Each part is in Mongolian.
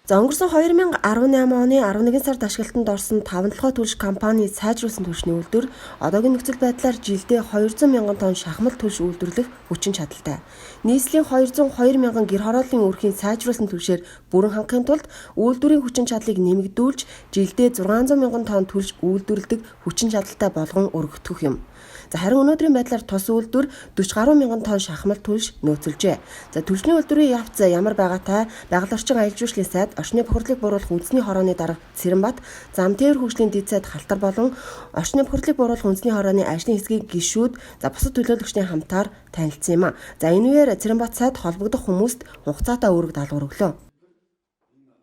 За, өнгөрсөн 2018 оны 11 сард ашиглалтанд орсон Таван толгой түлш компани сайжруулсан түлшний үйлдвэр одоогийн нөхцөл байдлаар жилдээ 200 мянган тонн шахмал түлш үйлдвэрлэх хүчин чадалтай. Нийслэлийн 202 мянган гэр хорооллын үүрхийг сайжруулсан түлшээр бүрэн хангахын тулд үйлдвэрийн хүчин чадлыг нэмэгдүүлж, жилдээ 600 мянган тонн түлш үйлдвэрлэдэг хүчин чадалтай болгон өргөтгөх юм. За, харин өнөөдрийн байдлаар тус үйлдвэр 40 гаруй мянган тонн шахмал түлш нөөцөлжээ. За, түлшний үйлдвэрийн явц ямар байгаатай байгаль орчин аялал жуулчлалын сайд, орчны бохирдлыг бууруулах үндэсний хорооны дарга Цэрэнбат, зам тээвэр хөгжлийн дэд сайд Халтар болон орчны бохирдлыг бууруулах үндэсний хорооны ажлын хэсгийн гишүүд, за, бусад төлөөлөгчдийн хамтаар танилцсан юм а. За, энэ үеэр Цэрэнбат сайд холбогдох хүмүүст хугацаатай үүрэг даалгавар өглөө.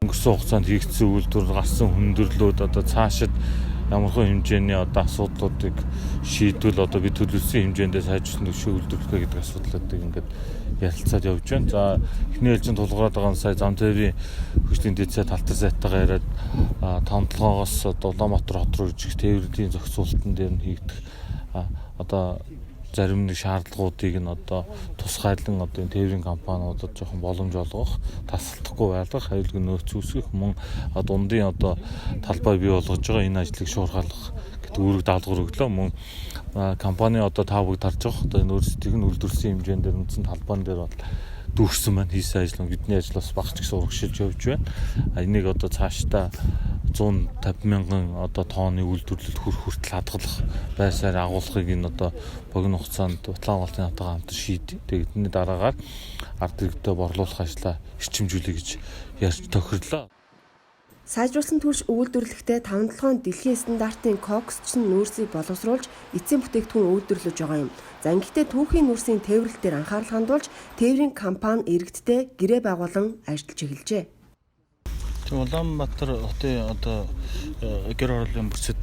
Өнгөрсөн хугацаанд хийгдсэн үйлдвэр, гарсан хүндрэлүүд, одоо цаашид ямархан хэмжээний одоо асуудлуудыг шийдвэл одоо бид төлөвлөсөн хэмжээндээ сайжруулсан түлшээ үйлдвэрлэх гэдэг асуудлуудыг ингээд ярилцаад явж байна. За, эхний ээлжинд тулгараад байгаа нь сая зам тээврийн хөгжлийн дэд сайд Халтар сайтайгаа яриад, Таван толгойгоос одоо Улаанбаатар хот руу ирж тээврийн зохицуулалтан дээр нь хийгдэх одоо зарим нэг шаардлагуудыг нь одоо тусгайлан одоо энэ тээврийн компаниудад жоохон боломж олгох, тасалдахгүй байлгах, аюулгүй нөөц үүсгэх, мөн дундын одоо талбай бий болгож байгаа энэ ажлыг шуурхайлах гэдэг үүрэг даалгавар өглөө. Мөн компани одоо та бүгд харж байгаа одоо энэ өөрсдийнх нь үйлдвэрлэсэн хэмжээнд дээр үндсэн талбайн дээр бол дүүрсэн байна. Хийсэн ажил нь, бидний ажил бас багч гэсэн урагшилж явж байна. Энийг одоо цаашдаа 150 мянган одоо тонны үйлдвэрлэлд хүрэх хүртэл хадгалах байсаар агуулгыг энэ одоо богино хугацаанд Батлан хамгаалтын хамтаа хамт шийдээ. Тэгээд тэрний дараагаар ард иргэдэд борлуулах ажлаа эрчимжүүлэе гэж ярьж тохирлоо. Сайжруулсан түлш үйлдвэрлэхдээ Таван толгойн дэлхийн стандартын коксчсон нүүрсийг боловсруулж, эцсийн бүтээгдэхүүн үйлдвэрлэж байгаа юм. За, ингэхдээ түүхийн нүүрсийн тээвэрлэлтээр анхаарал хандуулж, тээврийн компани иргэдтэй гэрээ байгуулан ажиллаж эхэлжээ. Тийм, Улаанбаатар хотын одоо гэр хорооллын бүрсэд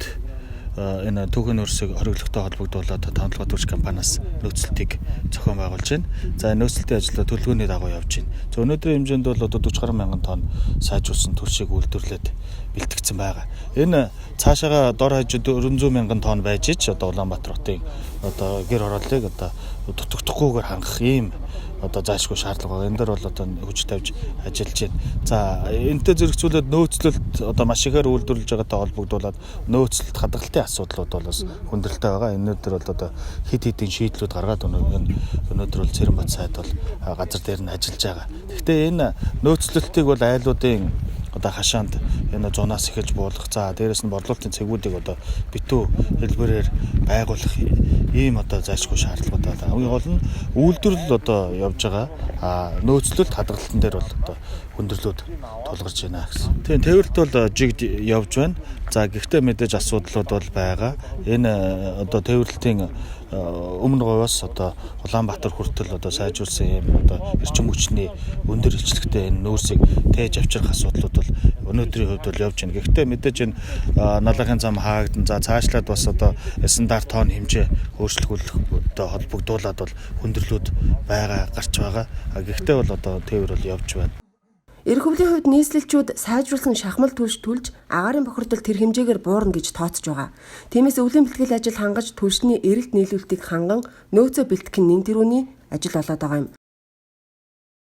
энэ түүхийн нүүрсийг хориглохтой холбогдуулаад Таван толгой түлш компаниас нөөцлөлтийг зохион байгуулж байна. За, нөөцлөлтийн ажлаа төлөвлөгөөний дагуу явж байна. За, өнөөдрийн хэмжээнд бол одоо 40 гаруй мянган тонн сайжруулсан түлшийг үйлдвэрлээд бэлтгэгдсэн байгаа. Энэ цаашаага дор хаяж 400 мянган тонн байж ич одоо Улаанбаатар хотын одоо гэр хорооллыг одоо дутагдахгүйгээр хангах ийм одоо зайлшгүй шаардлага байгаа. Энэ дээр бол одоо хүч тавьж ажиллаж байна. За, энэтэй зэрэгцүүлээд нөөцлөлт одоо маш ихээр үйлдвэрлэж байгаатай холбогдуулаад нөөцлөлт, хадгалтын асуудлууд бол бас хүндрэлтэй байгаа. Энэ дээр бол одоо хэд хэдийн шийдлүүд гаргаад өнөөдөр бол Цэрэнбат сайд бол газар дээр нь ажиллаж байгаа. Гэхдээ энэ нөөцлөлтийг бол айлуудын одоо хашаанд энэ зунаас эхэлж буулгах. За, дээрэс нь борлуулалтын цэгүүдийг одоо битүү хэлбэрээр байгуулах ийм одоо зайлшгүй шаардлагууд байна. Хамгийн гол нь үйлдвэрлэл одоо явж байгаа. А нөөцлөлт, хадгалтан дээр бол одоо хүндрэлүүд тулгарч байна гэсэн. Тийм, тээвэрлэлт бол жигд явж байна. За, гэхдээ мэдээж асуудлууд бол байгаа. Энэ одоо тээвэрлэлтийн өмнө говьоос одоо Улаанбаатар хүртэл одоо сайжруулсан ийм одоо эрчим хүчний өндөр илчлэгтэй энэ нүүрсийг тээж авчрах асуудлууд бол өнөөдрийн хувьд бол явж байна. Гэхдээ мэдээж энэ налахын зам хаагдан, за, цаашлаад бас одоо стандарт тоон хэмжээ өөрчлөх одоо холбогдуулаад бол хүндрэлүүд байгаа, гарч байгаа. Гэхдээ бол одоо тээвэр бол явж байна. Ирэх өвлийн хувьд нийслэлчүүд сайжруулсан шахмал түлш түлж, агаарын бохирдол тэр хэмжээгээр буурна гэж тооцож байгаа. Тиймээс өвлийн бэлтгэл ажил хангаж, түлшний эрэлт нийлүүлэлтийг ханган нөөцөө бэлтгэх нь нэн тэргүүний ажил болоод байгаа юм.